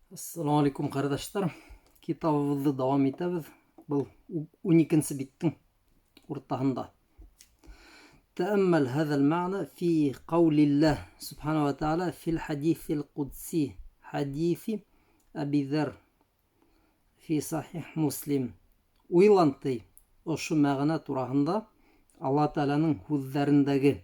Ассаламу алейкум, ҡәрҙәштәр. Китабыбыҙҙы дауам итәбеҙ. Был 12-нсе биттең уртаһында. Тәәммәл һәҙәл мәғнә фи ҡаулилләһ субхана ва тәғәлә фил хәдиҫил ҡудси хәдиҫи Әби Ҙәр фи сахих Муслим. Уйлан ти, ошо мәғәнә тураһында Алла Тәғәләнең һүҙҙәрендәге.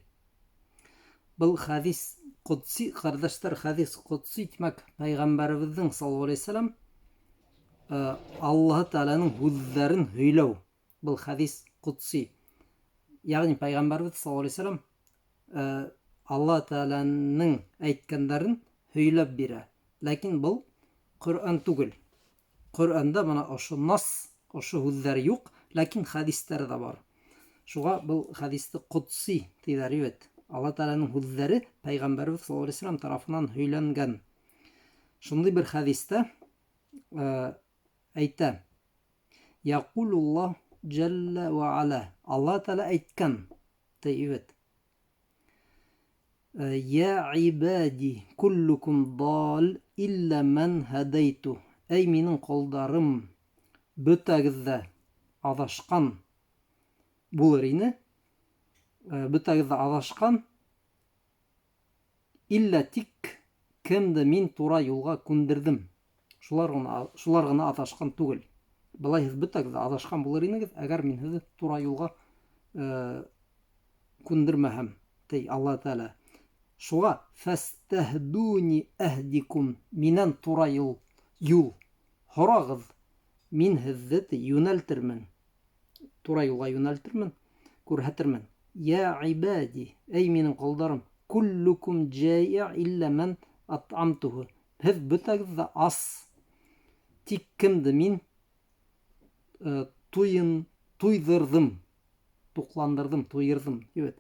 Был хәдис ҡодси, ҡәрҙәштәр, хәдис ҡодси, тимәк, пәйғәмбәребеҙҙең саллаллаһу алейһи вәсәләм Аллаһы Тәғәләнең һүҙҙәрен һөйләү. Был хәдис ҡодси. Ягъни пәйғәмбәребеҙ саллаллаһу алейһи вәсәләм Аллаһ Тәғәләнең әйткәндәрен һөйләп бирә. Ләкин был Ҡөрьән түгел. Ҡөрьәндә бына ошо нас, ошо һүҙҙәр юҡ, ләкин хәдистәр ҙә бар. Шуға был хәдисте ҡодси тиҙәр бит. Алла Тәғәләнең һүҙҙәре пәйғәмбәребеҙ саллаллаһу алейһи вәсәләм тарафынан һөйләнгән. Шундай бер хәдистә әйтә: Яҡулуллаһ джәллә вә аля. Алла Тәғәлә әйткән ти бит. Йә ибади куллукум дал илля мән һәдәйту. Эй минең ҡолдарым, бөтәгеҙ ҙә аҙашҡан булыр ине. Бөтәгеҙ ҙә аҙашҡан. Илля тик кемде мин тура юлға күндерҙем. Шулар ғына, шулар ғына аҙашҡан түгел. Былай һеҙ бөтәгеҙ ҙә аҙашҡан булыр инегеҙ, әгәр мин һеҙҙе тура юлға күндермәһәм, ти Алла Тәғәлә. Шуға фәстәһдуни әһдикум, минән тура юл, юл һорағыҙ, мин һеҙҙе ти йүнәлтермен. Тура юлға йүнәлтермен, күрһәтермен. Йә ибади, эй минең ҡолдарым, куллукум джаиъ илля мән ат'амтуху. Һеҙ бөтәгеҙ ҙә ас. Тик кемде мин туйын туйҙырҙым, туҡландырҙым, туйырҙым, тип.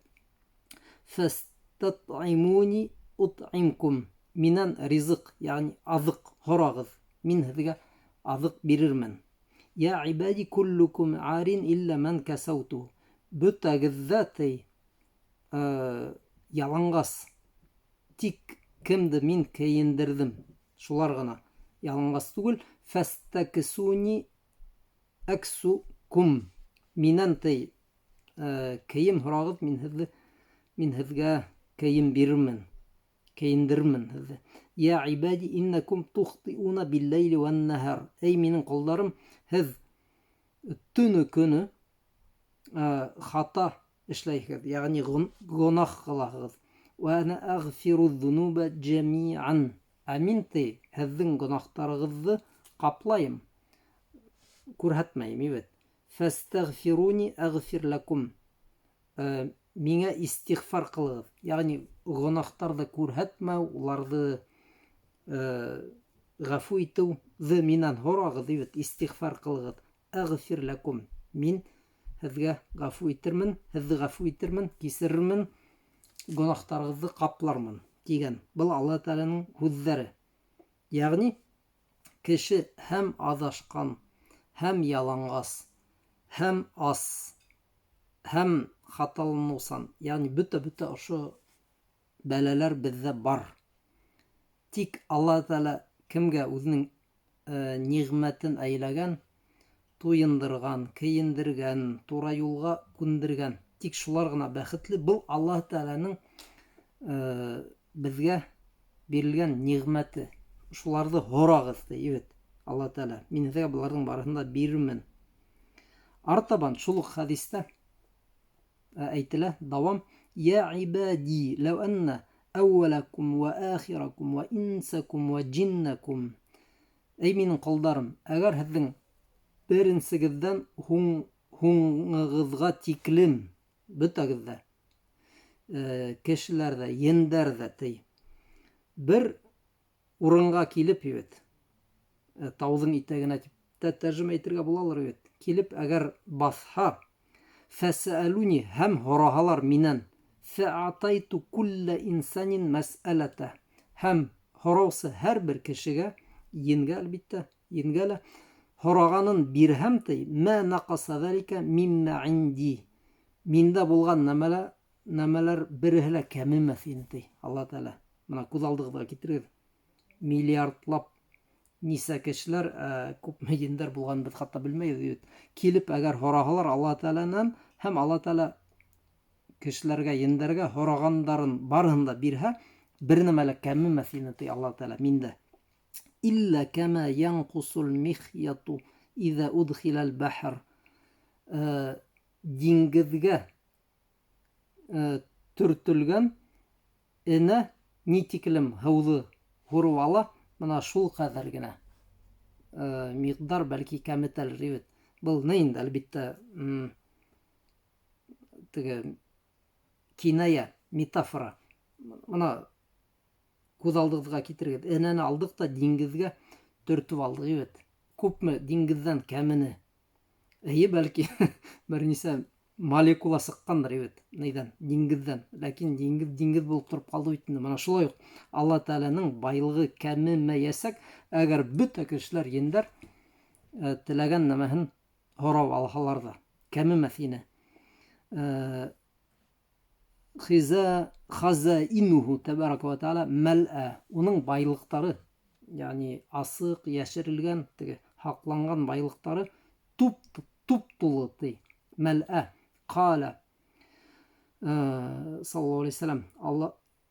Фәстат'имуни ут'имкум. Минән ризыҡ, ягъни аҙыҡ һорағыҙ, мин һеҙгә аҙыҡ бирермен. Йә ибади куллукум арин илля мән кәсәүту. Бөтәгеҙ ҙә ти яланғас. Тик кемде мин кейендерҙем, шулар ғына яланғас түгел. Фәстәксуни әксукум. Минән ти кейем һорағыҙ, мин һеҙҙе мин һеҙгә кейем бирермен, кейендерермен һеҙҙе. Йә ибади иннәкум тухтиуна билләйли вән-нәһар. Эй минең ҡолдарым, һеҙ төнө көнө хата эшләйһегеҙ, ягъни гонаһ ҡылаһығыҙ. Вә ана әғфиру ҙунуба джамиан. Ә мин ти һеҙҙең гонаһтарығыҙҙы ҡаплайым, күрһәтмәйем бит. Фәстәғфируни әғфир ләкум. Миңә истиғфар ҡылығыҙ, ягъни гонаһтарҙы күрһәтмәү, уларҙы ғәфү итеүҙе минән һорағыҙ бит, истиғфар ҡылығыҙ. Әғфир ләкум. Мин һеҙгә ғәфү итермен, һеҙҙе ғәфү итермен, кисерермен, гонаһтарығыҙҙы ҡаплармын тигән. Был Алла Тәғәләнең һүҙҙәре. Ягъни кеше һәм аҙашҡан, һәм яланғас, һәм ас, һәм хаталаныусан. Ягъни бөтә-бөтә ошо бәләләр беҙҙә бар. Тик Алла Тәғәлә кемгә үҙенең ниғмәтен әйләгән, туйындырған, кейендергән, тура юлға күндергән. Тик шулар ғына бәхетле. Был Аллаһ Тәғәләнең беҙгә бирелгән ниғмәте. Шуларҙы һорағыҙ ти бит Алла Тәғәлә. Мин һеҙгә быларҙың барыһын да бирермен. Артабан шул уҡ хәдистә әйтелә, дауам: Йә ибади ләү әннә әүвәләкум вә ахиракум вә инсакум вә джиннакум. Эй минең ҡолдарым, әгәр һеҙҙең беренсегеҙҙән һуңығыҙға тиклем бөтәгеҙ ҙә, кешеләр ҙә, ендәр ҙә ти, бер урынға килеп бит, тауҙың итәгенә тип тә тәржемә итергә булалыр бит. Килеп әгәр баҫһа, фәсәлуни һәм һораһалар минән, фәатайту кулла инсанин мәсьәләтә. Һәм һораусы һәр бер кешегә, енгә әлбиттә, енгә лә һорағанын бирһәм ти, мә нақаса залика миммә инди. Миндә булған нәмәләр береһе лә кәмемәҫ ине ти Алла Тәғәлә. Бына күҙ алдығыҙға китерегеҙ. Миллиардлап, Нисә кешеләр, күпме ендәр булғанын беҙ хатта белмәйбеҙ бит. Килеп әгәр һораһалар Аллаһ Тәғәләнән, һәм Аллаһ Тәғәлә кешеләргә, ендәргә һорағандарын барыһын да бирһә, бер нәмә лә кәмемәҫ ине, ти Аллаһ Тәғәлә миндә. Илля кәмә янҡусул михъяту иҙә удхиләл бәхр. Диңгеҙгә төртөлгән энә ни тиклем һыуҙы һурып ала, мына шул ҡәҙәр генә миҡдар бәлки кәметәлер бит. Был ни инде, әлбиттә, теге киная, метафора. Мына күҙ алдығыҙға китерегеҙ. Энәне алдыҡ та диңгеҙгә төртөп алдыҡ бит. Күпме диңгеҙҙән кәмене? Эйе, бәлки бер нисә молекула сыҡҡандыр бит, нейҙән, диңгеҙҙән. Ләкин диңгеҙ диңгеҙ булып тороп ҡалды бит инде. Мына шулай уҡ Алла Тәғәләнең байлығы кәмемәйәсәк, әгәр бөтә кешеләр, ендәр теләгән нәмәһен һорап алһалар ҙа, кәмемәҫ ине. Хазаинуху тәбәрәкә вә тәғәлә мәлә, уның байлыҡтары, ягъни асыҡ, йәшерелгән, теге һаҡланған байлыҡтары туп тулы, ти. Мәлә. Ҡалә саллаллаһу алейһи вәсәләм, Алла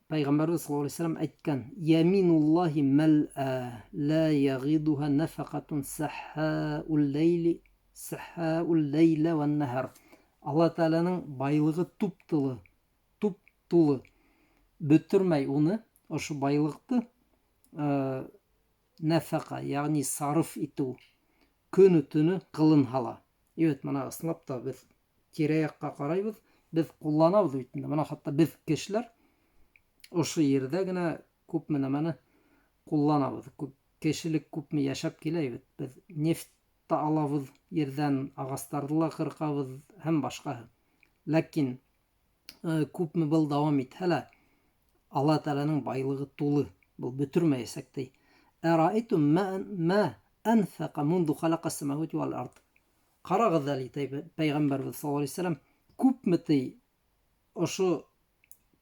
Пәйғәмбәрбеҙ саллаллаһу алейһи вәсәләм әйткән: Яминуллаһи мәлә ла яғидуһа нафаҡатун сәххаул ләйли сәххаул ләйлә вән наһар. Алла Тәғәләнең байлығы туп тулы, туп тулы. Бөтөрмәй уны, ошо байлыҡты нәфәҡә, ягъни сарыф итеү көнө төнө ҡылынһа ла. Бит мына ысынлап та беҙ тирә-яҡҡа ҡарайбыҙ, беҙ ҡулланабыҙ бит инде. Мына хатта беҙ кешеләр ошо ерҙә генә күпме нәмәне ҡулланабыҙ. Күп кешелек күпме йәшәп килә бит. Беҙ нефть та алабыҙ ерҙән, ағастарҙы ла ҡырҡабыҙ һәм башҡаһы. Ләкин күпме был дауам итһә лә, Алла Тәғәләнең байлығы тулы, был бөтөрмәйәсәк, ти. Әраәйтум ма анфаqa мунду халаqa ас-самавати вал ард. Ҡарағыҙ әле, ти Пәйғәмбәрбеҙ саллаллаһу алейһи вәсәләм, күпме ти ошо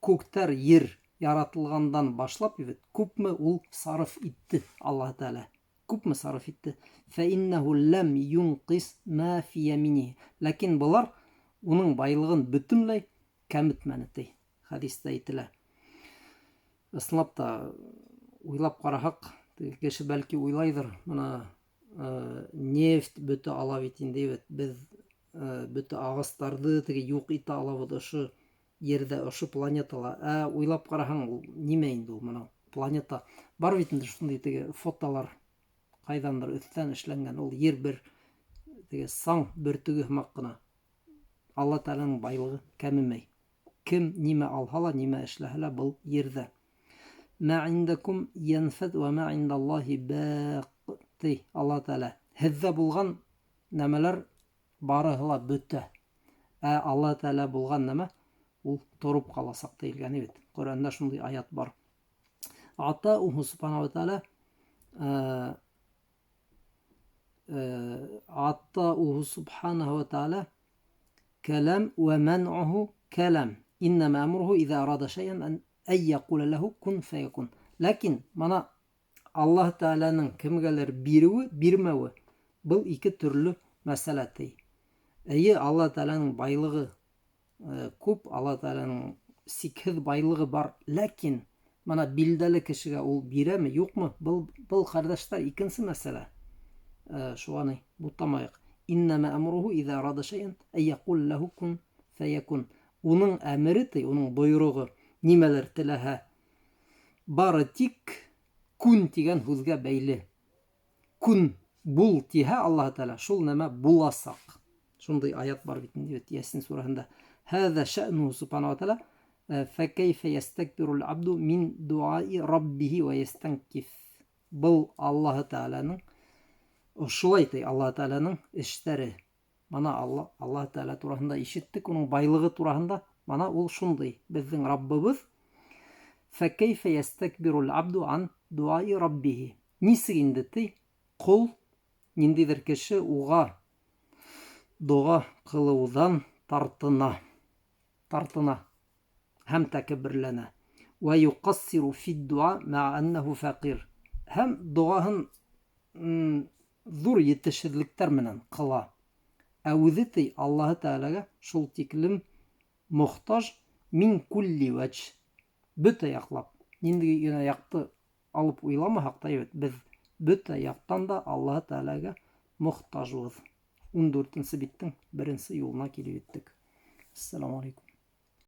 күктәр, ер яратылғандан башлап бит, күпме ул сарыф итте Аллаһ Тәғәлә. Күпме сарыф итте. Фә иннәһу ләм юнҡис ма фи яминиһи. Ләкин былар уның байлығын бөтөнләй кәметмәне, ти. Хәдистә әйтелә. Ысынлап та уйлап ҡараһаҡ, кеше бәлки уйлайҙыр, мына нефть бөтә ала бит инде, бит беҙ бөтә ағастарҙы теге юҡ итә алабыҙ ошо ерҙә, ошо планетала. Ә уйлап ҡараһаң, ул нимә инде ул, мына планета бар бит инде, шундай теге фотолар ҡайҙандыр өҫтән эшләнгән, ул ер бер теге саң бөртөгө һымаҡ ҡына. Алла Тәғәләнең байлығы кәмемәй. Кем нимә алһа ла, нимә эшләһә лә был ерҙә. Мә индәкум йәнфәд вә мә индаллаһи баҡ, ти Алла Тәғәлә. Һеҙҙә булған нәмәләр барыһы ла бөтә. Ә Алла Тәғәлә булған нәмә ул тороп ҡаласаҡ тиелгән бит. Ҡөрьәндә шундай аят бар. Атауһу субхана ва тәғәлә, атауһу субханаһу ва тәғәлә кәләм вә мәнъуху кәләм. Иннәмә әмруһу иҙә арада шәйән ән әй яҡулә ләһу кун фәйәкун. Ләкин мына Аллаһ Тәғәләнең кемгәлер биреүе, бирмәүе был ике төрлө мәсьәлә, ти. Эйе, Аллаһ Тәғәләнең байлығы күп, Аллаһ Тәғәләнең сикһеҙ байлығы бар, ләкин мына билдәле кешегә ул бирәме, юҡмы? Был ҡәрҙәштәр икенсе мәсьәлә. Шуға ни бутамайыҡ. Иннәмә әмруһу иҙә арада шәйән әй яҡул ләһу кун фәйәкун. Уның әмере, ти, уның бойороғо нимәлер теләһә, бары тик күн тигән һүҙгә бәйле. Күн бул тиһә Аллаһ Тәғәлә, шул нәмә буласаҡ. Шундай аят бар бит инде, Ясин сүрәһендә. Һәҙә шәънуһу субхана ва тәғәлә, фәкәйфә йәстәкбирул абду мин дуаи раббиһи ва йәстәнкиф. Был Аллаһ Тәғәләнең ошолай ти, Аллаһ Тәғәләнең эштәре. Мына Аллаһ Тәғәлә тураһында ишеттек, уның байлығы тураһында. Мына ул шундай, беҙҙең Раббыбыҙ. Фәкәйфә йәстәкбирул абду ан дуаи раббиһи. Нисек инде ти, ҡол, ниндәйҙер кеше уға доға ҡылыуҙан тартына, тартына һәм тәкәбберләнә. Вә юҡассиру фид дуа мәә әннәһу фәҡир. Һәм доғаһын ҙур етешһеҙлектәр менән ҡыла. Ә үҙе ти Аллаһы Тәғәләгә шул тиклем мохтаж мин кулли вәҗ. Бөтә яҡлап. Ниндәй генә яҡты алып уйламаһаҡ та, бит, беҙ бөтә яҡтан да Аллаһы Тәғәләгә мохтажбыҙ. 14-нсе биттең беренсе юлына килеп еттек. Ассаламу алейкум.